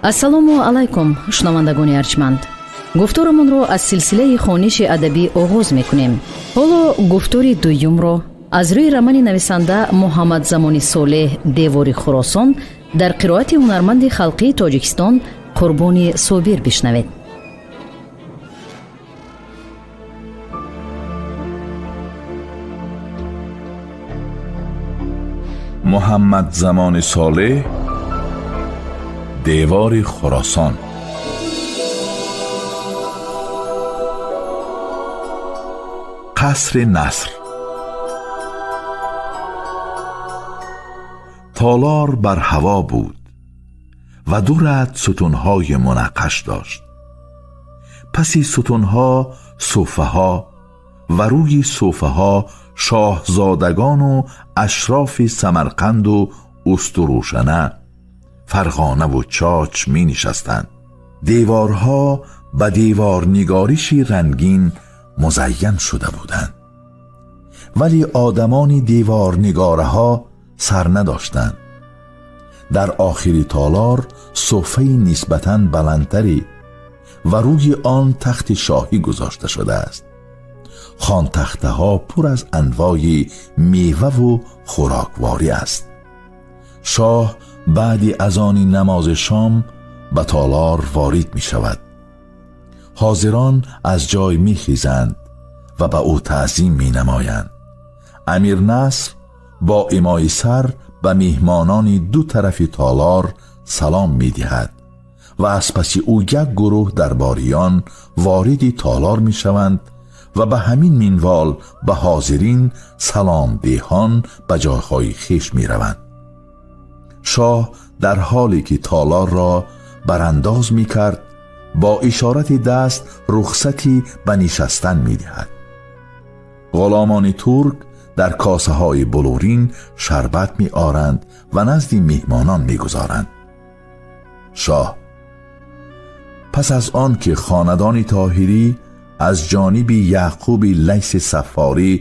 Ассалому алайкум, шунавандагони арҷманд. Гуфторамонро аз силсилаи хониши адабӣ оғоз мекунем. Ҳоло гуфтори дуюмро аз рӯи романи нависанда Муҳаммадзамони Солеҳ «Девори Хуросон» дар қироати ҳунарманди халқии Тоҷикистон Қурбони Собир бишнавед. Муҳаммадзамони Солеҳ, «Девори Хуросон». Қасри Наср. Толор бар ҳаво буд ва ду рад сутунҳои мунаққаш дошт. Паси сутунҳо суфаҳо ва рӯи суфаҳо шоҳзодагону ашрофи Самарқанду Устурӯшана, Фарғонаву Чоч менишастанд. Деворҳо ба деворнигориши рангин музайян шуда буданд, вале одамони деворнигораҳо сар надоштанд. Дар охири толор суфаи нисбатан баландтаре ва рӯи он тахти шоҳӣ гузошта шудааст. Хонтахтаҳо пур аз анвои меваву хӯрокворӣ аст. Шоҳ баъди азони намози шом ба толор ворид мешавад. Ҳозирон аз ҷой мехезанд ва ба ӯ таъзим менамоянд. Амир Наср бо имои сар ба меҳмонони ду тарафи толор салом медиҳад ва аз паси ӯ як гурӯҳ дарбориён вориди толор мешаванд ва ба ҳамин минвол ба ҳозирин саломдеҳон ба ҷойҳои хеш мераванд. Шоҳ дар ҳоле ки толорро барандоз мекард, бо ишорати даст рухсати ба нишастан медиҳад. Ғуломони турк дар косаҳои булурин шарбат меоранд ва назди меҳмонон мегузоранд. Шоҳ: пас аз он ки хонадони Тоҳирӣ аз ҷониби Яъқуби Лайси Саффорӣ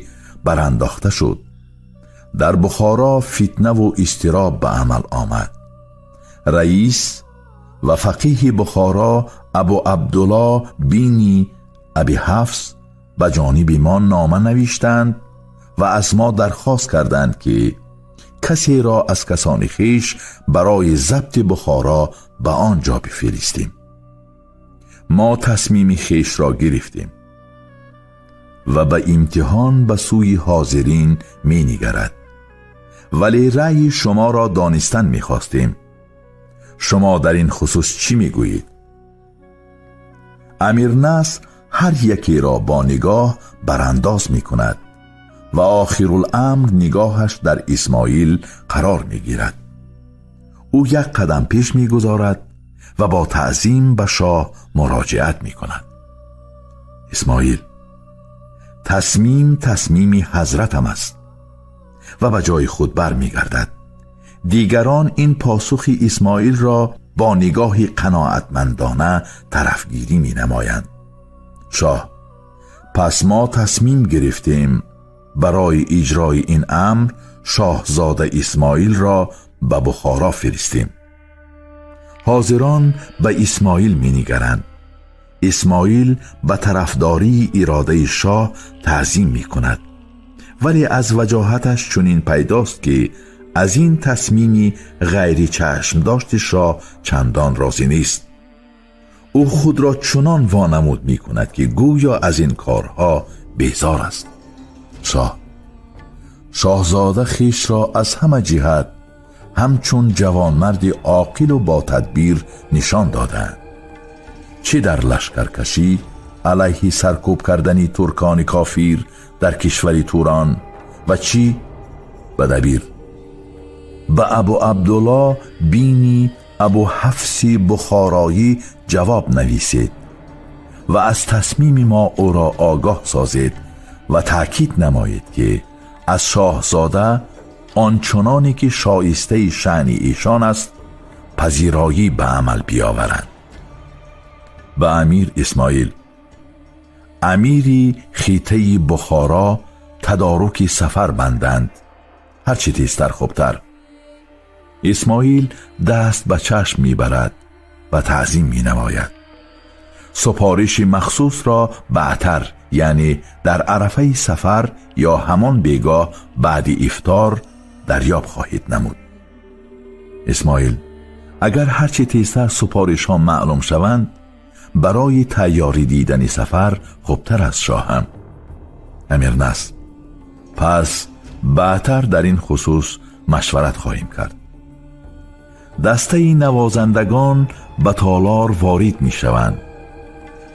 барандохта шуд, дар Бухоро фитнаву изтироб ба амал омад. Раис ва фақиҳи Бухоро Абу Абдулло бини Аби Ҳафс ба ҷониби мо нома навиштанд ва аз мо дархост карданд, ки касеро аз касони хеш барои забти Бухоро ба он ҷо бифиристем. Мо тасмими хешро гирифтем ва ба имтиҳон ба сӯи ҳозирин менигарад, вале раъйи шуморо донистан мехостем. Шумо дар ин хусус чӣ мегӯед? Амир Наср ҳар якеро бо нигоҳ барандоз мекунад ва охируламр нигоҳаш дар Исмоил қарор мегирад. Ӯ як қадам пеш мегузорад ва бо таъзим ба шоҳ муроҷиат мекунад. Исмоил: тасмим тасмими ҳазратам аст. Ва ба ҷои худ бармегардад. Дигарон ин посухи Исмоилро бо нигоҳи қаноатмандона тарафгирӣ менамоянд. Шоҳ: пас мо тасмим гирифтем барои иҷрои ин амр шоҳзода Исмоилро ба Бухоро фиристем. Ҳозирон ба Исмоил менигаранд. Исмоил ба тарафдории иродаи шоҳ таъзим мекунад, вале аз ваҷоҳаташ чунин пайдост, ки аз ин тасмими ғайричашмдошти шоҳ чандон розӣ нест. Ӯ худро чунон вонамуд мекунад, ки гӯё аз ин корҳо безор аст. Шоҳ: шоҳзода хешро аз ҳама ҷиҳат ҳамчун ҷавонмарди оқилу ботадбир нишон додаанд, чӣ дар лашкаркашӣ алайҳи саркӯб кардани туркони кофир дар кишвари Турон ва чӣ ба дабир ба Абу Абдулло бини Абу Ҳафси Бухороӣ ҷавоб нависед ва аз тасмими мо ӯро огоҳ созед ва таъкид намоед, ки аз шоҳзода ончуноне ки шоистаи шаъни эшон аст, пазироӣ ба амал биёваранд. Ба амир Исмоил: амири хитаи Бухоро тадоруки сафар банданд, ҳарчи тезтар хубтар. Исмоил даст ба чашм мебарад. و تعظیم می نماید. سپارش مخصوص را بعدتر، یعنی در عرفه سفر یا همان بیگاه بعد افطار دریاب خواهید نمود. اسماعیل: اگر هرچه تیزتر سپارش ها معلوم شوند، برای تیاری دیدن سفر خوبتر از شاهم. امیر نصر: پس بعدتر در این خصوص مشورت خواهیم کرد. دسته نوازندگان به تالار وارد می شوند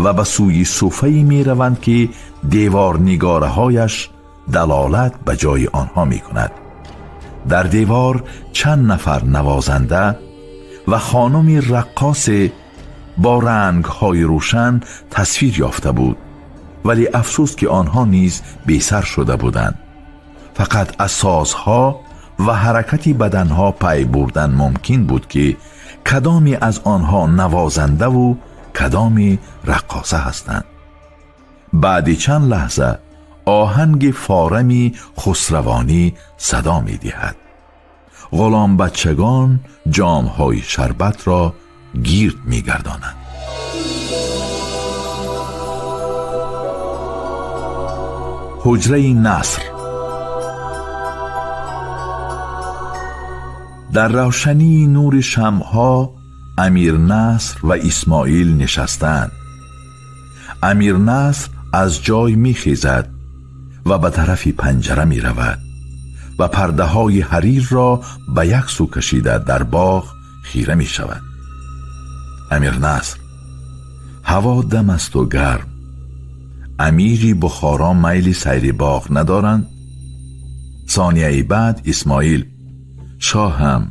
و به سوی صفه می روند که دیوار نگارهایش دلالت به جای آنها می کند. در دیوار چند نفر نوازنده و خانم رقاص با رنگ‌های روشن تصویر یافته بود، ولی افسوس که آنها نیز بی سر شده بودند. فقط از سازها و حرکت بدنها پی بردن ممکن بود که کدامی از آنها نوازنده و کدامی رقاصه هستند. بعد چند لحظه آهنگ فارمی خسروانی صدا می دهد. غلام بچگان جامهای شربت را گیرد می گردانند. حجره نصر. در روشنی نور شمع‌ها امیر نصر و اسماعیل نشستند. امیر نصر از جای میخیزد و به طرف پنجره می رود و پرده های حریر را به یک سو کشیده در باغ خیره می شود. امیر نصر: هوا دم است و گرم. امیری بخارا میل سیر باغ ندارند؟ ثانیه بعد اسماعیل: شاهم،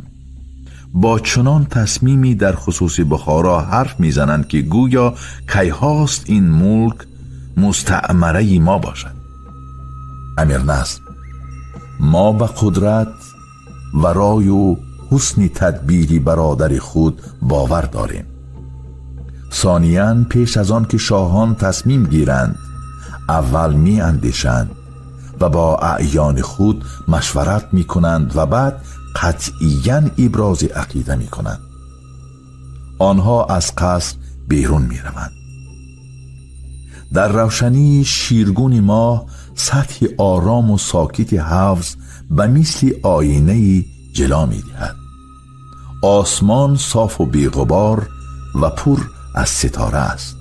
با چنان تصمیمی در خصوص بخارا حرف میزنند که گویا کیهاست این ملک مستعمره ما باشد. امیر نصر: ما به قدرت و رای و حسن تدبیری برادر خود باور داریم. ثانیاً پیش از آن که شاهان تصمیم گیرند اول می اندیشند و با اعیان خود مشورت می کنند و بعد قطعیاً ابراز عقیده می کنند. آنها از قصر بیرون می روند. در روشنی شیرگون ماه سطح آرام و ساکت حوض به مثل آینه جلا می دهد. آسمان صاف و بیغبار و پر از ستاره است.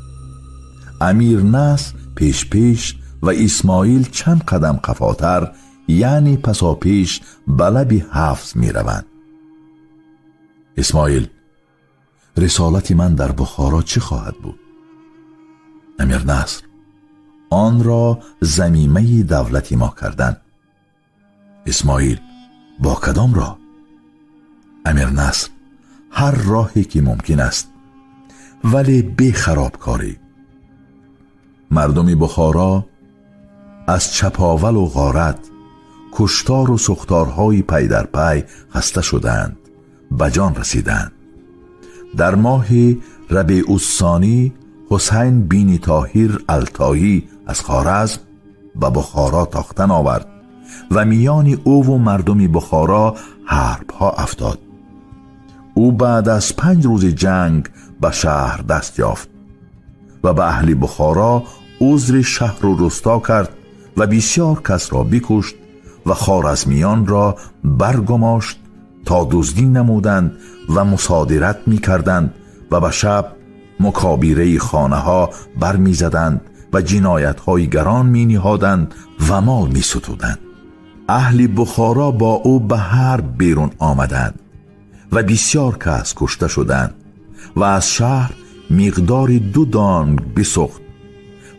امیر نصر پیش پیش و اسماعیل چند قدم قفاتر، یعنی پساپیش، به لب حوض می روند. اسماعیل: رسالت من در بخارا چه خواهد بود؟ امیر نصر: آن را ضمیمه دولت ما کردن. اسماعیل: با کدام راه؟ امیر نصر: هر راهی که ممکن است، ولی بی خرابکاری. مردم بخارا از چپاول و غارت، کشتار و سختارهای پی در پی خسته شدند، به جان رسیدند. در ماه ربیع الثانی حسین بین طاهر التایی از خوارزم به بخارا تاختن آورد و میان او و مردم بخارا حربها افتاد. او بعد از 5 روز جنگ به شهر دست یافت و به اهل بخارا عذر شهر و رستا کرد و بسیار کس را بکشت و خوارزمیان را برگماشت تا دزدی نمودند و مصادرت می کردند و به شب مکابیره خانه ها بر می زدند و جنایت های گران می نهادند و مال می ستودند. اهل بخارا با او به حرب بیرون آمدند و بسیار کس کشته شدند و از شهر مقدار 2 دانگ بسوخت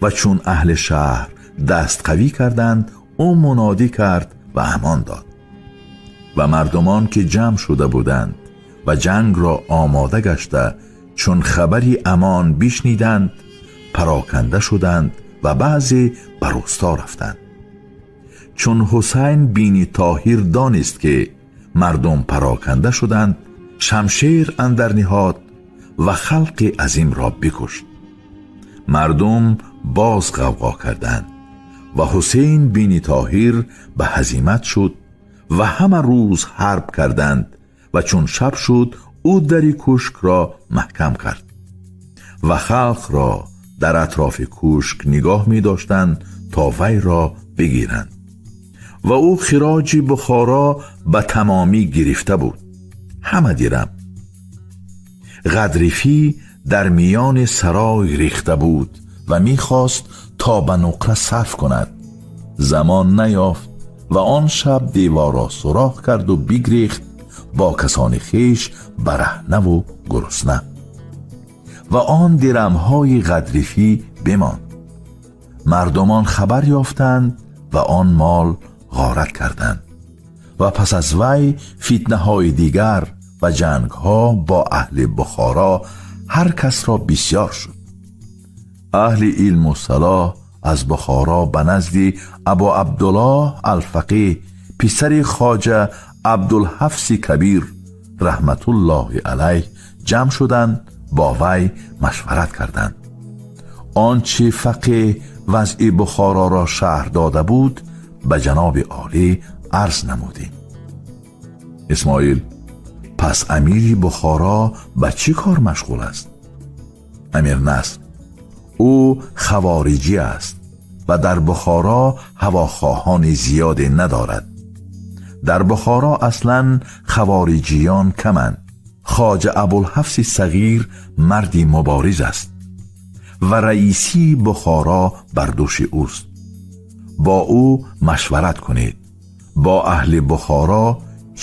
و چون اهل شهر دست قوی کردند او منادی کرد و امان داد. و مردمان که جمع شده بودند و جنگ را آماده گشته چون خبری امان بشنیدند پراکنده شدند و بعضی به روستا رفتند. چون حسین بین طاهر دانست که مردم پراکنده شدند، شمشیر اندر نهاد و خلق عظیم را بکشت. مردم باز غوغا کردند و حسین بین طاهر به هزیمت شد و همه روز حرب کردند و چون شب شد Ӯ дари кӯшкро маҳкам кард ва халқро дар атрофи кӯшк нигоҳ медоштанд то вайро бигиранд. Ва ӯ хироҷи Бухоро ба тамомӣ гирифта буд. Ҳама дирам. Ғадрифӣ дар миёни сарой рехта буд ва мехост то ба нуқра сарф кунад. Замон наёфт ва он шаб деворро сурох карду бигрехт бо касони хеш бараҳнаву гурусна. Ва он дирамҳои ғадрифӣ бимонд. Мардумон хабар ёфтанд ва он мол ғорат карданд. Ва пас аз вай фитнаҳои дигар ва ҷангҳо бо аҳли Бухоро ҳар касро бисёр шуд. Аҳли илму салоҳ аз Бухоро ба назди Абу Абдуллоҳ Алфақиҳ, писари хоҷа Абдулҳафси Кабир раҳматуллоҳи алайҳ ҷамъ шуданд, бо вай машварат карданд. Он чи фақеҳ вазъи Бухороро шарҳ дода буд, ба ҷаноби олӣ арз намудем. Исмоил: пас амири Бухоро ба чӣ кор машғул аст? Амир Наср: ӯ хавориҷӣ аст ва дар Бухоро ҳавохоҳони зиёде надорад. Дар Бухоро аслан хавориҷиён каманд. Хоҷа Абулҳафси Сағир марди мубориз аст ва раисии Бухоро бар дӯши ӯст. Бо ӯ машварат кунед. Бо аҳли Бухоро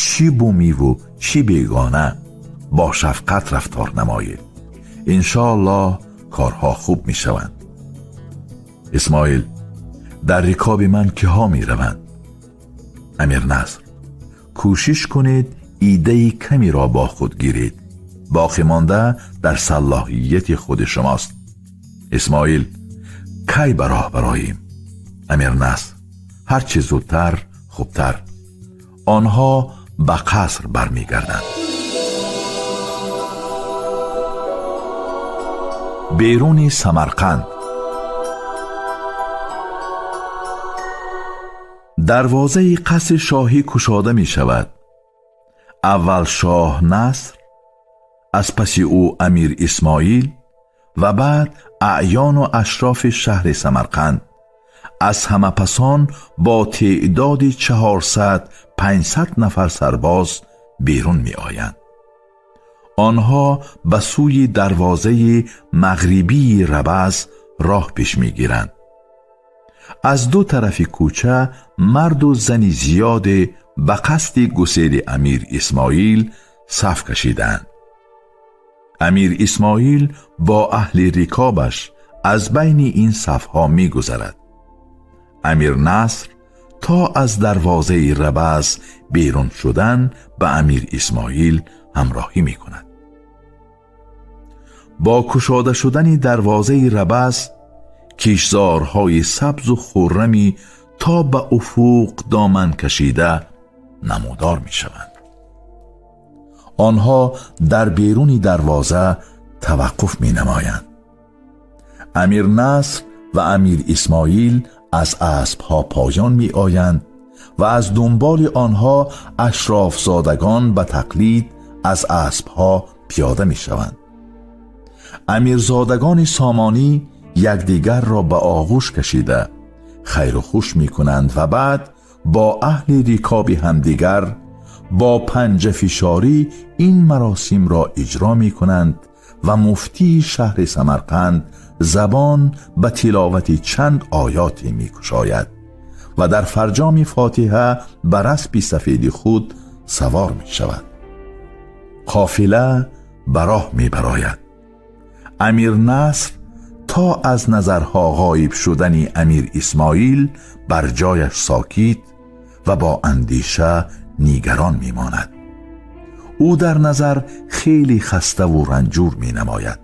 чӣ бумиву чӣ бегона бо шафқат рафтор намоед. Иншоаллоҳ корҳо хуб мешаванд. Исмоил: дар рикоби ман киҳо мераванд? Амир Наср: кӯшиш кунед идаи камеро бо худ гиред. Боқӣ монда дар салоҳияти худи шумост. Исмоил: кай ба роҳ бароем? Амир Наср: ҳар чӣ зудтар хубтар. Онҳо ба қаср бармегарданд. Беруни Самарқанд. Дарвозаи қасри шоҳӣ кушода мешавад. Аввал шоҳ Наср, аз паси ӯ амир Исмоил ва баъд аъёну ашрофи шаҳри Самарқанд. Аз ҳама пасон бо теъдоди 400-500 нафар сарбоз берун меоянд. Онҳо ба сӯи дарвозаи мағрибии Рабаз роҳ пеш мегиранд. Аз ду тарафи кӯча марду зани зиёде ба қасди гусели амир Исмоил саф кашидаанд. Амир Исмоил бо аҳли рикобаш аз байни ин сафҳо мегузарад. Амир Наср то аз дарвозаи Рабаз берун шудан ба амир Исмоил ҳамроҳӣ мекунад. Бо кушода шудани дарвозаи Рабаз кишзорҳои сабзу хуррами то ба уфуқ доман кашида намудор мешаванд. Онҳо дар беруни дарвоза таваққуф менамоянд. Амир Наср ва амир Исмоил аз аспҳо поён меоянд ва аз дунболи онҳо ашрофзодагон ба тақлид аз аспҳо пиёда мешаванд. Амирзодагони сомонӣ якдигарро ба оғӯш кашида хайру хуш мекунанд ва баъд бо аҳли рикоби ҳамдигар бо панҷафишорӣ ин маросимро иҷро мекунанд ва муфтии шаҳри Самарқанд забон ба тиловати чанд оёте мекушояд ва дар фарҷоми фотиҳа ба распи сафеди худ савор мешавад. Қофила ба роҳ мебарояд. Амир Наср то аз назарҳо ғоиб шудани амир Исмоил бар ҷояш сокит ва бо андеша нигарон мемонад. Ӯ дар назар хеле хаставу ранҷур менамояд.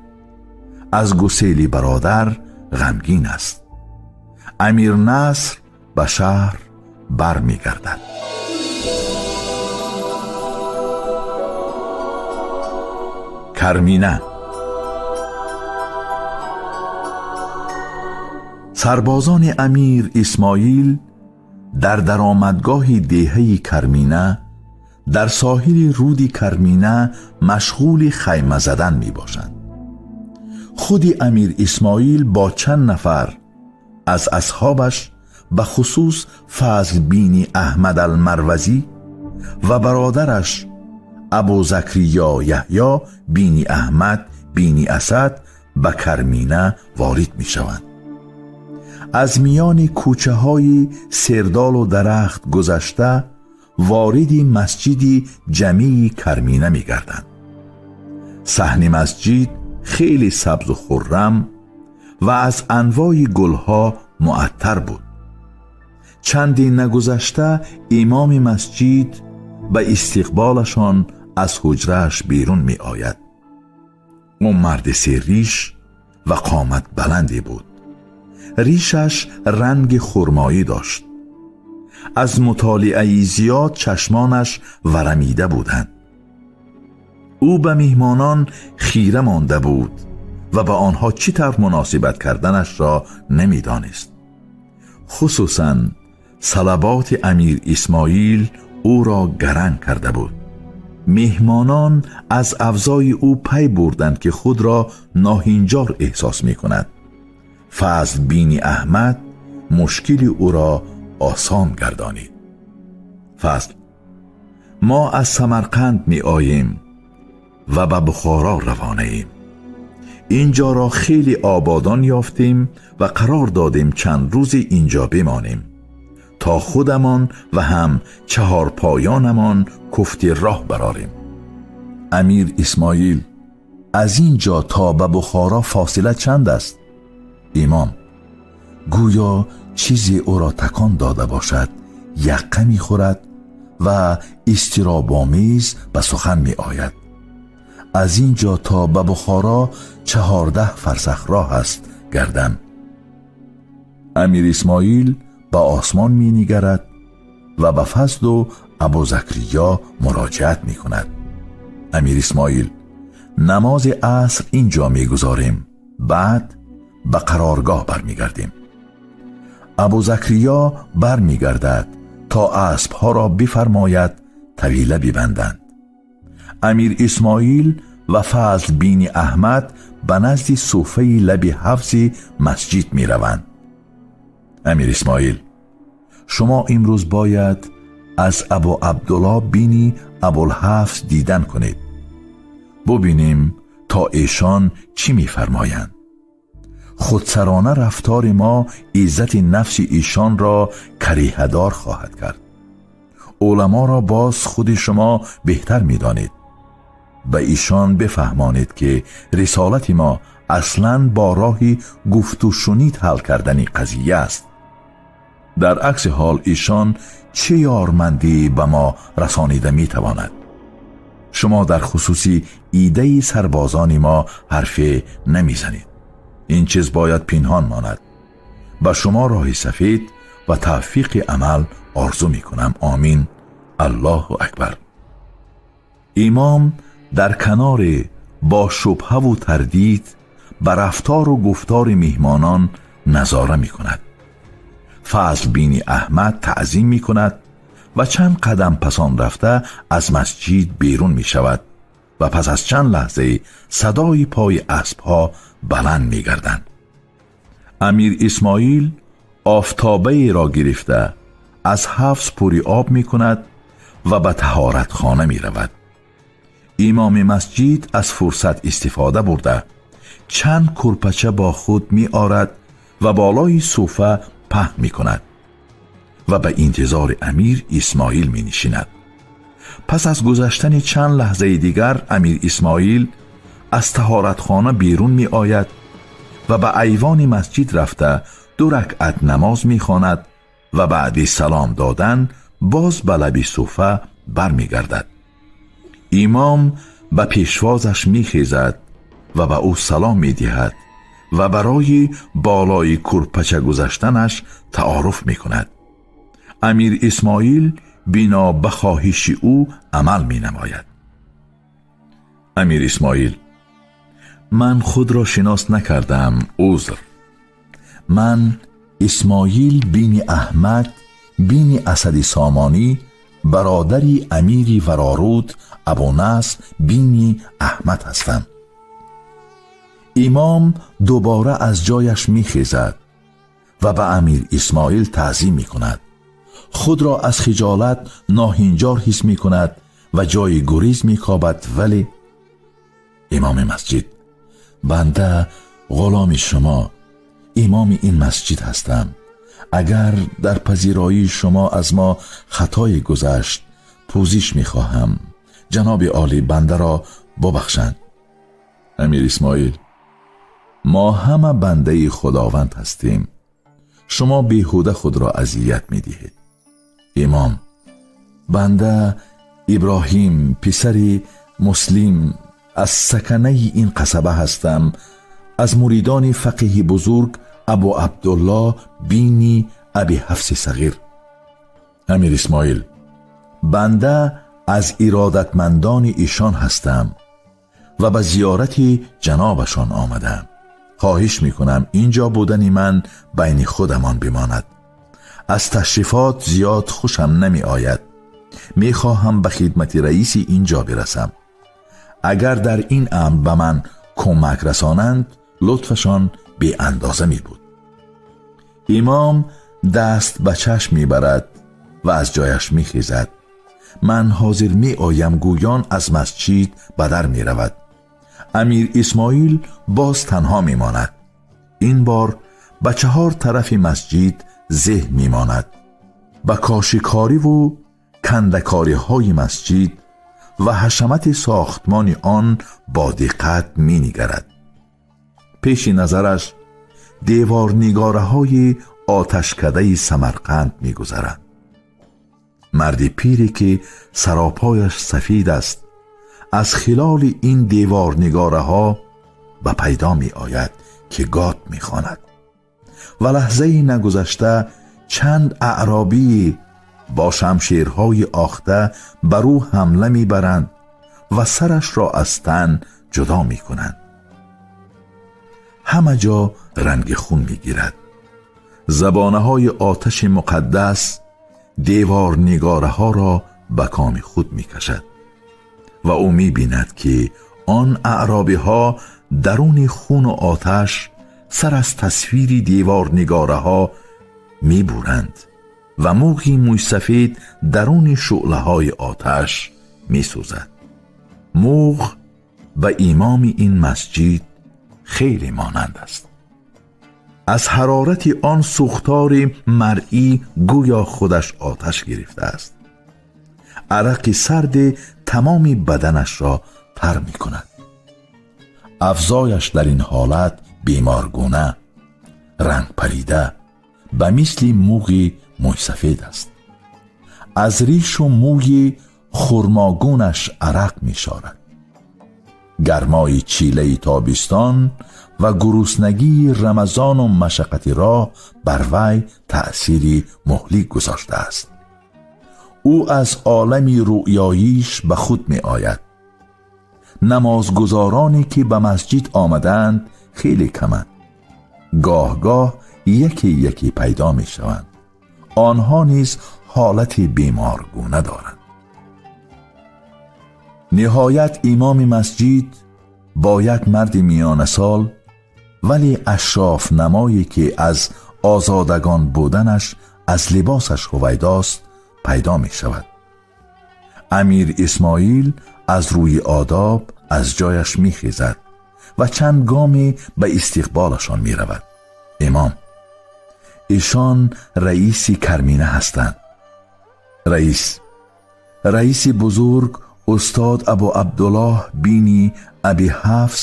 Аз гусели бародар ғамгин аст. Амир Наср ба шаҳр бармегардад. Кармина. Сарбозони амир Исмоил дар даромадгоҳи деҳаи Кармина Дар соҳили руди Кармина машғули хайма задан мебошанд. Худи Амир Исмоил бо чанд нафар аз асҳобаш, ба хусус Фазл бини Аҳмад Алмарвазӣ ва бародараш Абу Закриё Яҳё бини Аҳмад бини Асад, ба Кармина ворид мешаванд. Аз миёни кӯчаҳои сердолу дарахт гузашта, вориди масҷиди ҷамии Кармина мегарданд. Саҳни масҷид хеле сабзу хуррам ва аз анвои гулҳо муаттар буд. Чанде нагузашта, имоми масҷид ба истиқболашон аз ҳуҷрааш берун меояд. Ӯ марди серриш ва қомат баланде буд. Ришаш ранги хурмоӣ дошт. Аз мутолиаи зиёд чашмонаш варамида буданд. Ӯ ба меҳмонон хира монда буд ва ба онҳо чӣ тавр муносибат карданашро намедонист. Хусусан салаботи Амир Исмоил ӯро гаранг карда буд. Меҳмонон аз авзои ӯ пай бурданд, ки худро ноҳинҷор эҳсос мекунад. Фазл бини Аҳмад мушкили ӯро осон гардонид. Фазл: мо аз Самарқанд меоем ва ба Бухоро равонаем. Ин ҷоро хеле ободон ёфтем ва қарор додем чанд рӯзе ин ҷо бимонем, то худамон ва ҳам чаҳорпоёнамон куфти роҳ барорем. Амир Исмоил: аз ин ҷо то ба Бухоро фосила чанд аст? Имом гӯё чизе ӯро такон дода бошад, яққа мехӯрад ва изтиробомез ба сухан меояд: аз ин ҷо то ба Бухоро 14 фарсах роҳ аст гардам. Амир Исмоил ба осмон менигарад ва ба Фазлу Абузакриё муроҷиат мекунад. Амир Исмоил: намози аср ин ҷо мегузорем, баъд ба қароргоҳ бармегардем. Абузакриё бармегардад, то аспҳоро бифармояд тавила бибанданд. Амир Исмоил ва Фазл бини Аҳмад ба назди суфаи лаби ҳавзи масҷид мераванд. Амир Исмоил: шумо имрӯз бояд аз Абу Абдулло бини Абулҳафз дидан кунед, бубинем, то эшон чӣ мефармоянд. Худсарона рафтори мо иззати нафси эшонро кариҳадор хоҳад кард. Уламоро боз худи шумо беҳтар медонед. Ба эшон бифаҳмонед, ки рисолати мо аслан бо роҳи гуфтушунид ҳал кардани қазия аст. Дар акси ҳол эшон чӣ ёрмандӣ ба мо расонида метавонад? Шумо дар хусуси идаи сарбозони мо ҳарфе намезанед. Ин чиз бояд пинҳон монад. Ба шумо роҳи сафед ва тавфиқи амал орзу мекунам. Омин, Аллоҳу акбар. Имом дар каноре бо шубҳаву тардид ба рафтору гуфтори меҳмонон назора мекунад. Фазл бини Аҳмад таъзим мекунад ва чанд қадам пасон рафта, аз масҷид берун мешавад ва пас аз чанд лаҳзае садои пои аспҳо баланд мегарданд. Амир Исмоил офтобаеро гирифта, аз ҳавз пури об мекунад ва ба таҳоратхона меравад. Имоми масҷид аз фурсат истифода бурда, чанд курпача бо худ меорад ва болои суфа паҳн мекунад ва ба интизори Амир Исмоил менишинад. Пас аз гузаштани чанд лаҳзаи дигар, Амир Исмоил аз таҳоратхона берун меояд ва ба айвони масҷид рафта, ду ракъат намоз мехонад ва баъди салом додан боз ба лаби суфа бармегардад. Имом ба пешвозаш мехезад ва ба ӯ салом медиҳад ва барои болои курпача гузаштанаш таоруф мекунад. Амир Исмоил бино ба хоҳиши ӯ амал менамояд. Амир Исмоил: ман худро шинос накардам, узр. Ман Исмоил бини Аҳмад бини Асади Сомонӣ. Бародари амири Вароруд Абунаср бини Аҳмад ҳастам. Имом дубора аз ҷояш мехезад ва ба Амир Исмоил таъзим мекунад. Худро аз хиҷолат ноҳинҷор ҳис мекунад ва ҷои гурез мекобад. Вале имоми масҷид: банда ғуломи шумо, имоми ин масҷид ҳастам. Агар дар пазироии шумо аз мо хатое гузашт, пӯзиш мехоҳам. Ҷаноби олӣ бандаро бубахшанд. Амир Исмоил: мо ҳама бандаи Худованд ҳастем. Шумо беҳуда худро азият медиҳед. Имом: банда Иброҳим, писари Муслим, аз саканаи ин қасаба ҳастам, аз муридони фақиҳи бузург Абу Абдулло бини Аби Ҳафси Сағир. Амир Исмоил: банда аз иродатмандони ишон ҳастам ва ба зиёрати ҷанобашон омадам. Хоҳиш мекунам, ин ҷо будани ман байни худамон бимонад. Аз ташрифот зиёд хушам намеояд. Мехоҳам ба хидмати раиси ин ҷо бирасам. Агар дар ин амр ба ман кӯмак расонанд, лутфашон беандоза мебуд. Имом даст ба чашм мебарад ва аз ҷояш мехезад. Ман ҳозир меоям, гӯён аз масҷид ба дар меравад. Амир Исмоил боз танҳо мемонад. Ин бор ба чаҳор тарафи масҷид зеҳ мемонад. Ба кошикориву кандакориҳои масҷид ва ҳашамати сохтмони он бо диққат менигарад. Пеши назараш деворнигораҳои оташкадаи Самарқанд мегузаранд. Марди пире, ки саропояш сафид аст, аз хилоли ин деворнигораҳо ба пайдо меояд, ки гот мехонад, ва лаҳзаи нагузашта чанд аъробӣ бо шамшерҳои охта бар ӯ ҳамла мебаранд ва сарашро аз тан ҷудо мекунанд. Ҳама ҷо ранги хун мегирад. Забонаҳои оташи муқаддас деворнигораҳоро ба коми худ мекашад ва ӯ мебинад, ки он аъробиҳо даруни хуну оташ сар аз тасвири деворнигораҳо мебуранд ва муғи мӯйсафед даруни шӯълаҳои оташ месӯзад. Муғ ба имоми ин масҷид хеле монанд аст. Аз ҳарорати он сӯхтори маръӣ гӯё худаш оташ гирифтааст. Арақи сарде тамоми баданашро тар мекунад. Авзояш дар ин ҳолат беморгуна, рангпарида, ба мисли муғи мӯйсафед аст. Аз ришу мӯи хурмогунаш арақ мешорад. Гармои чилаи тобистон ва гуруснагии рамазону машаққати роҳ бар вай таъсири муҳлик гузоштааст. Ӯ аз олами рӯёиш ба худ меояд. Намозгузороне, ки ба масҷид омадаанд, хеле каманд. Гоҳ-гоҳ яке яке пайдо мешаванд. Онҳо низ ҳолати беморгуна доранд. Ниҳоят имоми масҷид бо як марди миёнасол, вале ашрофнамое, ки аз озодагон буданаш аз либосаш ҳувайдост, пайдо мешавад. Амир Исмоил аз рӯи одоб аз ҷояш мехезад ва чанд гоме ба истиқболашон меравад. Имом: ишон раиси Кармина ҳастанд. Раис: раиси бузург устод Абу Абдуллоҳ бини Аби Ҳафс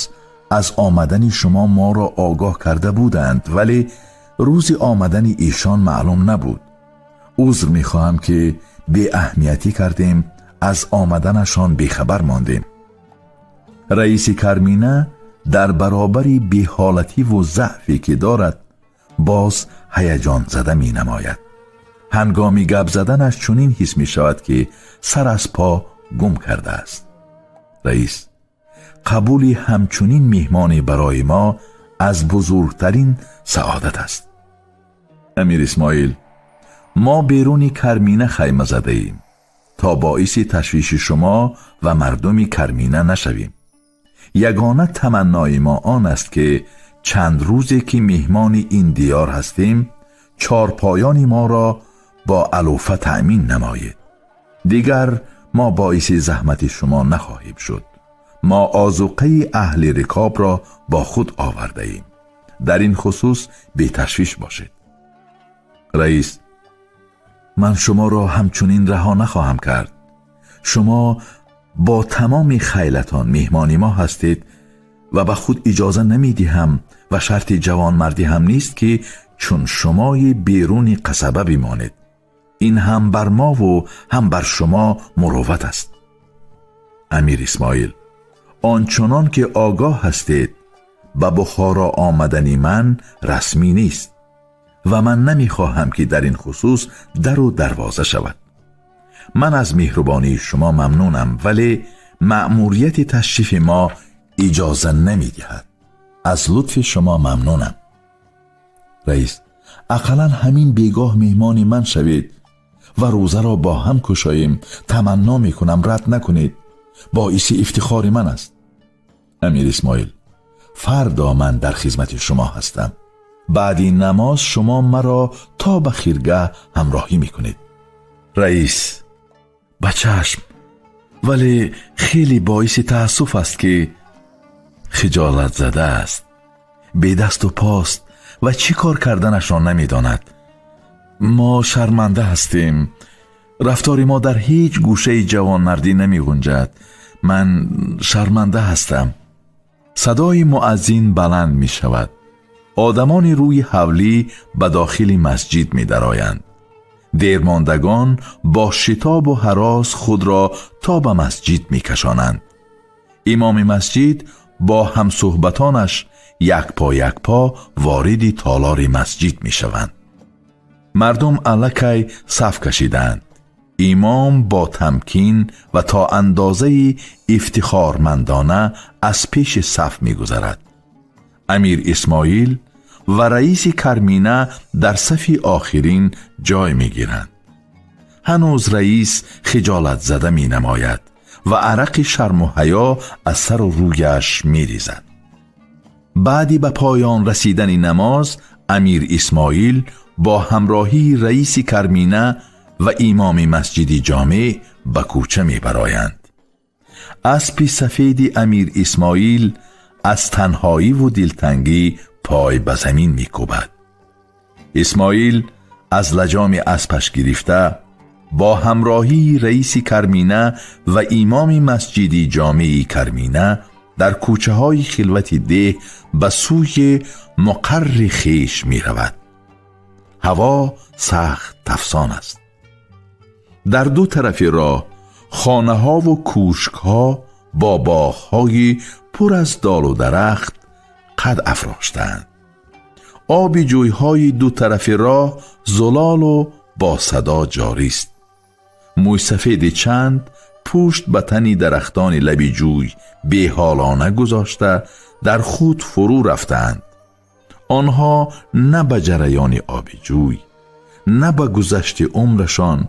аз омадани шумо моро огоҳ карда буданд, вале рӯзи омадани эшон маълум набуд. Узр мехоҳам, ки беаҳамиятӣ кардем, аз омаданашон бехабар мондем. Раиси Кармина дар баробари беҳолативу заъфе, ки дорад, боз ҳаяҷонзада менамояд. Ҳангоми гап заданаш чунин ҳис мешавад, ки сар аз по гум кардааст. Раис: қабули ҳамчунин меҳмоне барои мо аз бузургтарин саодат аст. Амир Исмоил: мо беруни Кармина хайма задаем. То боиси ташвиши шумо ва мардуми Кармина нашавем. Ягона таманнои мо он аст, ки чанд рӯзе ки меҳмони ин диёр ҳастем, чорпоёни моро бо алуфа таъмин намоед. Дигар мо боиси заҳмати шумо нахоҳем шуд. Мо озуқаи аҳли рикобро бо худ овардаем. Дар ин хусус беташвиш бошед. Раис: ман шуморо ҳамчунин раҳо нахоҳам кард. Шумо бо тамоми хайлатон меҳмони мо ҳастед ва ба худ иҷоза намедиҳам ва шарти ҷавонмардӣ ҳам нест, ки чун шумои беруни қасаба бимонед. Ин ҳам бар мову ҳам бар шумо мурувват аст. Амир Исмоил: ончунон ки огоҳ ҳастед, ба Бухоро омадани ман расмӣ нест ва ман намехоҳам, ки дар ин хусус дару дарвоза шавад. Ман аз меҳрубонии шумо мамнунам, вале маъмурияти ташрифи мо иҷоза намедиҳад. Аз лутфи шумо мамнунам. Раис: ақаллан ҳамин бегоҳ меҳмони ман шавед ва рӯзаро бо ҳам кушоем. Таманно мекунам, рад накунед, боиси ифтихори ман аст. Амир Исмоил: фардо ман дар хизмати шумо ҳастам. Баъди намоз шумо маро то ба хиргаҳ ҳамроҳӣ мекунед. Раис: ба чашм, вале хеле боиси таассуф аст, ки хиҷолатзада аст, бедасту пост ва чӣ кор карданашро намедонад. Мо шарманда ҳастем. Рафтори мо дар ҳеҷ гӯшаи ҷавонмардӣ намегунҷад. Ман шарманда ҳастам. Садои муаззин баланд мешавад. Одамони рӯи ҳавлӣ ба дохили масҷид медароянд. Дермондагон бо шитобу ҳарос худро то ба масҷид мекашонанд. Имоми масҷид бо ҳамсӯҳбатонаш як по як по вориди толори масҷид мешаванд. Мардум аллакай саф кашидаанд. Имом бо тамкин ва то андозаи ифтихормандона аз пеши саф мегузарад. Амир Исмоил ва раиси Кармина дар сафи охирин ҷой мегиранд. Ҳанӯз раис хиҷолатзада менамояд ва арақи шарму ҳаё аз сару рӯяш мерезад. Баъди ба поён расидани намоз, Амир Исмоил бо ҳамроҳии раиси Кармина ва имоми масҷиди ҷомеъ ба кӯча мебароянд. Аспи сафеди Амир Исмоил аз танҳоиву дилтангӣ пой ба замин мекӯбад. Исмоил аз лаҷоми аспаш гирифта, бо ҳамроҳии раиси Кармина ва имоми масҷиди ҷомеи Кармина дар кӯчаҳои хилвати деҳ ба сӯи муқарри хеш меравад. Ҳаво сахт тафсон аст. Дар ду тарафи роҳ хонаҳову кӯшкҳо бо боғҳои пур аз долу дарахт қад афроштаанд. Оби ҷӯйҳои ду тарафи роҳ зулолу бо садо ҷорист. Мӯйсафеди чанд пушт ба тани дарахтони лаби ҷӯй беҳолона гузошта, дар худ фурӯ рафтаанд. Онҳо на ба ҷараёни оби ҷӯй, на ба гузашти умрашон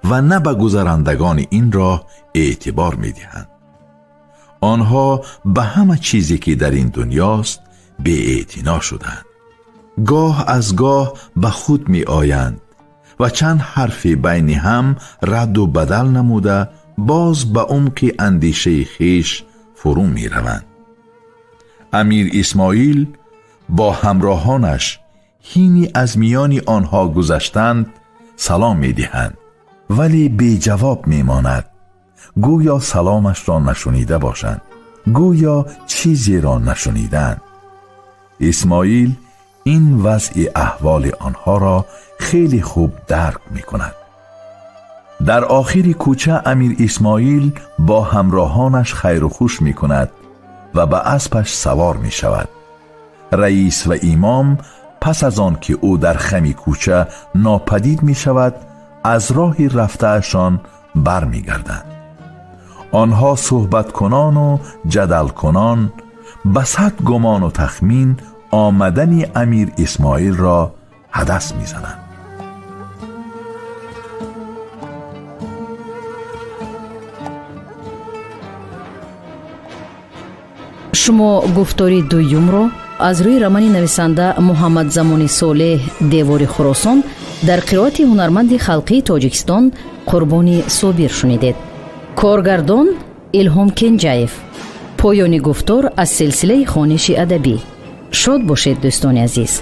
ва на ба гузарандагони ин роҳ эътибор медиҳанд. Онҳо ба ҳама чизе, ки дар ин дунёст, беэътино шуданд. Гоҳ аз гоҳ ба худ меоянд ва чанд ҳарфи байни ҳам радду бадал намуда, боз ба умқи андешаи хеш фурӯ мераванд. Амир Исмоил бо ҳамроҳонаш ҳини аз миёни онҳо гузаштанд, салом медиҳанд, вале беҷавоб мемонад. Гӯё саломашро нашунида бошанд, гӯё чизеро нашуниданд. Исмоил ин вазъи аҳволи онҳоро хеле хуб дарк мекунад. Дар охири кӯча Амир Исмоил бо ҳамроҳонаш хайру хуш мекунад ва ба аспаш савор мешавад. Раис ва имом пас аз он ки ӯ дар хами кӯча нопадид мешавад, аз роҳи рафтаашон бармегарданд. Онҳо суҳбаткунону ҷадалкунон ба сад гумону тахмин омадани Амир Исмоилро ҳадас мезананд. Шумо гуфтори дуюмро аз рӯи романи нависанда Муҳаммадзамони Солеҳ «Девори Хуросон» дар қироати ҳунарманди халқии Тоҷикистон Қурбони Собир шунидед. Коргардон Илҳом Кенҷаев. Поёни гуфтор аз силсилаи хониши адабӣ. Шод бошед, дӯстони азиз.